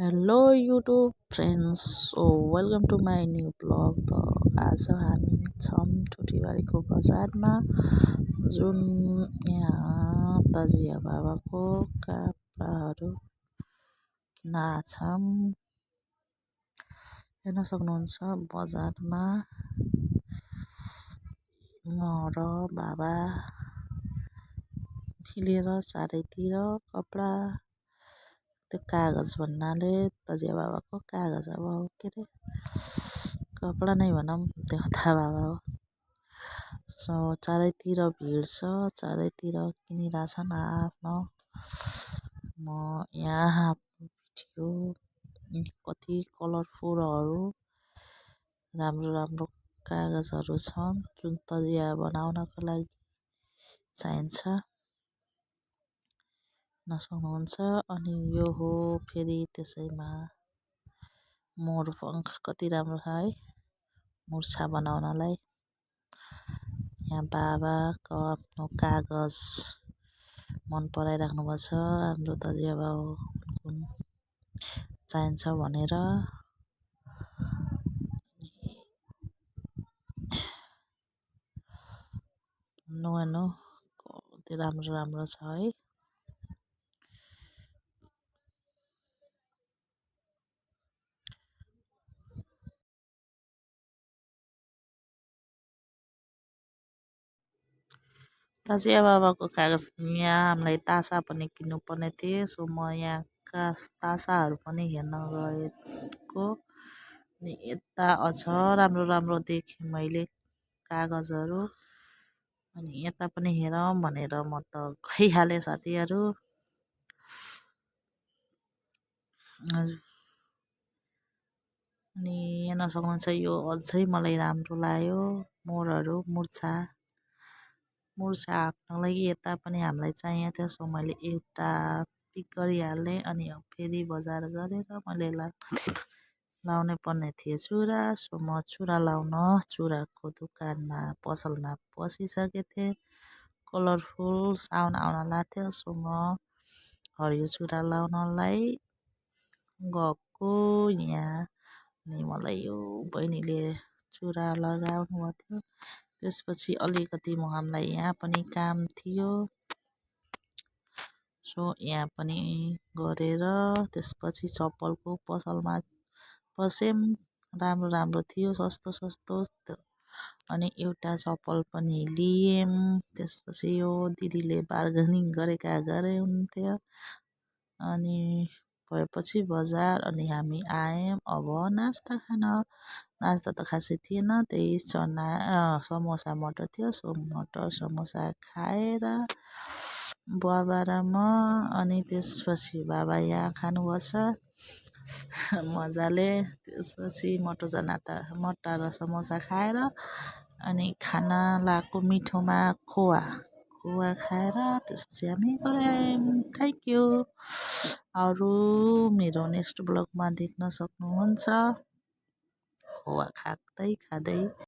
Hello YouTube friends, so welcome to my new blog. त आज हामी छौँ ठुटीबारीको बजारमा, जुन यहाँ तजिया बाबाको कपडाहरू किन्न छौँ। हेर्न सक्नुहुन्छ बजारमा म र बाबा मिलेर चारैतिर कपडा, त्यो कागज भन्नाले तजिया बाबाको कागज, अब के अरे कपडा नै भनौँ, देवता बाबा हो। सो चारैतिर भिड छ, चारैतिर किनिरहेछन् आफ्नो। म यहाँ भिडियो कति कलरफुलहरू राम्रो राम्रो कागजहरू छन् जुन तजिया बनाउनको लागि चाहिन्छ, नसक्नुहुन्छ। अनि यो हो फेरि त्यसैमा मोर पङ्ख, कति राम्रो छ है मुर्छा बनाउनलाई। यहाँ बाबाको आफ्नो कागज मन पराइराख्नु भएको छ, हाम्रो तजिया बाबा कुन चाहिन्छ भनेर। हेर्नु कति राम्रो राम्रो छ है। तजिया बाबाको कागज यहाँ हामीलाई तासा पनि किन्नुपर्ने थियो, सो म यहाँ तासाहरू पनि हेर्न गएको। अनि यता अझ राम्रो राम्रो देखेँ मैले कागजहरू, अनि यता पनि हेरौँ भनेर म त गइहालेँ साथीहरू। अनि हेर्न सक्नुहुन्छ यो अझै मलाई राम्रो लाग्यो, मोरहरू मुर्छा हाँक्नको लागि यता पनि हामीलाई चाहिएको थियो। सो मैले एउटा पिक गरिहालेँ, अनि फेरि बजार गरेर मैले लाउनै पर्ने थियो चुरा। सो म चुरा लाउन चुराको दोकानमा पसलमा पसिसकेको थिएँ। कलरफुल साउन आउन लाग्थ्यो, सो म हरियो चुरा लाउनलाई गएको यहाँ। अनि मलाई यो बहिनीले चुरा लगाउनु भएको थियो। त्यसपछि अलिकति हामीलाई यहाँ पनि काम थियो, सो यहाँ पनि गरेर त्यसपछि चप्पलको पसलमा पस्यौँ। राम्रो राम्रो थियो, सस्तो सस्तो। अनि एउटा चप्पल पनि लियौँ। त्यसपछि यो दिदीले बार्गेनिङ गरे हुन्थ्यो। अनि भएपछि बजार, अनि हामी आयौँ अब नास्ता खान। नास्ता त खासै थिएन, त्यही चना समोसा मटर थियो, सो मटर समोसा खाएर बाबा र म। अनि त्यसपछि बाबा यहाँ खानुभएको छ मजाले। त्यसपछि मटर र समोसा खाएर अनि खाना लगाएको मिठोमा खोवा खाएर त्यसपछि हामी घर आयौँ। Thank you. अरू मेरो नेक्स्ट ब्लगमा देख्न सक्नुहुन्छ खोवा खाँदै